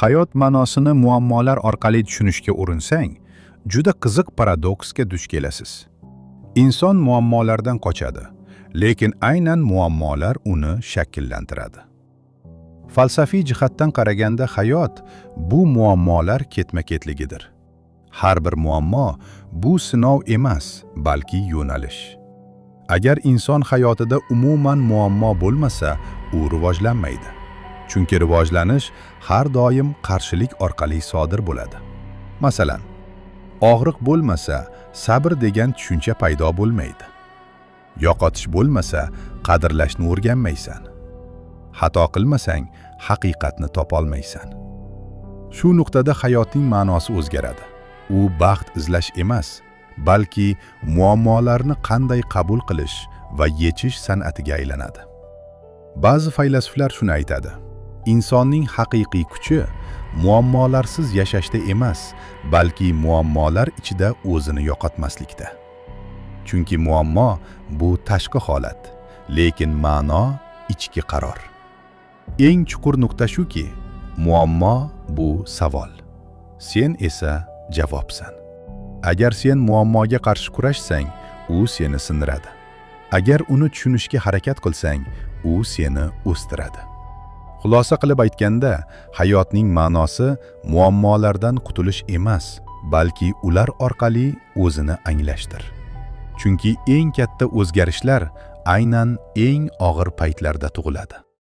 Hayot ma'nosini muammolar orqali tushunishga urinsang, juda qiziq paradoksga duch kelasiz. Inson muammolardan qochadi, lekin aynan muammolar uni shakllantiradi. Falsafiy jihatdan qaraganda, hayot bu muammolar ketma-ketligidir. Har bir muammo bu sinov emas, balki yo'nalish. Agar inson hayotida umuman muammo bo'lmasa, u rivojlanmaydi. Chunki rivojlanish har doim qarshilik orqali sodir bo'ladi. Masalan, og'riq bo'lmasa, sabr degan tushuncha paydo bo'lmaydi. Yo'qotish bo'lmasa, qadrlashni o'rganmaysan. Xato qilmasang, haqiqatni topolmaysan. Shu nuqtada hayotning ma'nosi o'zgaradi. U baxt izlash emas, balki muammolarni qanday qabul qilish va yechish san'atiga aylanadi. Ba'zi faylasuflar shuni aytadi: insonning haqiqiy kuchi muammolarsiz yashashda emas, balki muammolar ichida o'zini yo'qotmaslikda. Chunki muammo bu tashqi holat, lekin ma'no ichki qaror. Eng chuqur nuqta shuki, muammo bu savol. Sen esa javobsan. Agar sen muammoga qarshi kurashsang, u seni sindiradi. Agar uni tushunishga harakat qilsang, u seni o'stiradi. Xulosa qilib aytganda, hayotning ma'nosi muammolardan qutulish emas, balki ular orqali o'zini anglashdir. Chunki eng katta o'zgarishlar aynan eng og'ir paytlarda tug'iladi.